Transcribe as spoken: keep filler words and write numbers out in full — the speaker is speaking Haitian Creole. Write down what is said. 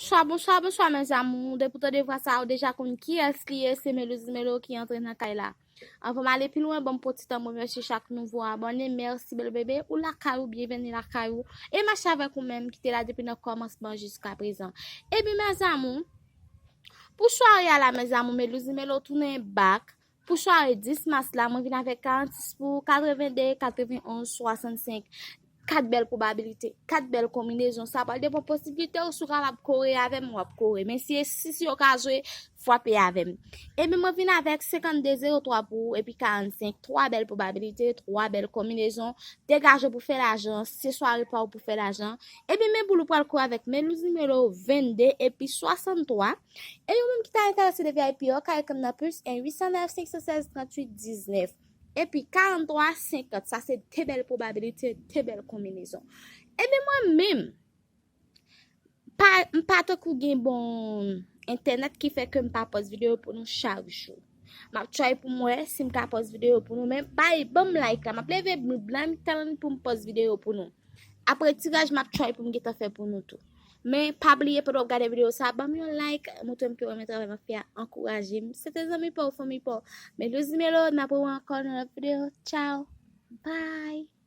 Bonswa, bonswa, bonswa, mes amours. Depi w tande vwa sa, ou deja konn kiyès li ye, se Melouz Melo ki antre nan kay la. Anvan m ale pi lwen, ban m pran ti tan m remèsye chak nouvo abòne. Mèsi, bèl bebe. Ou lakay ou, byenveni lakay ou. E mache avèk ou menm ki te la depi nan kòmansman jiska prezan. Ebyen, mes amours, pou sware a la, mes amours, Melouz Melo tounen back. Pou sware dis mas la, mwen vin avèk karant sis pou katreven de, katreven onz, swasannsenk. Kat bèl pwobabilite, kat bèl konbinezon. Sa pral depann posiblite ou si w kapab kore avè m, w ap kore. Men si e sis yo ka jwe, frape avè m. Ebyen, mwen vin avèk senkannde zewo twa pou ou, epi karannsenk, twa bèl pwobabilite, twa bèl konbinezon. Degaje w pou fè lajan, se sware pa w pou fè lajan. Ebyen, men boul ou pral kore avèk Melouz Melo vennde epi swasanntwa. E ou menm ki ta enterese de V I P yo, ka ekri m nan plis en uit san nèf, senk san sèz, tranntuit diznèf. Epi karannntwa senkant, sa se de bèl pwobabilite, de bèl konbinezon. Ebyen, mwen menm, pa, m pa tankou gen bon entènèt ki fè ke m pa pòs videyo pou nou chak jou. M ap try pou m wè si m ka pòs videyo pou nou, men bay, ban m like la. M ap leve m blan tan pou m pòs videyo pou nou. Apre tiraj, m ap try pou m gentan fè pou nou tou. Men pa bliye, pandan w ap gade videyo sa, ban m yon like, montre m ke w renmen travay m ap fè a, ankouraje m. Se te zanmi pa w, fanmi pa w. Melouz Melo, n ap wè w ankò nan lòt videyo. Tchao. Bye.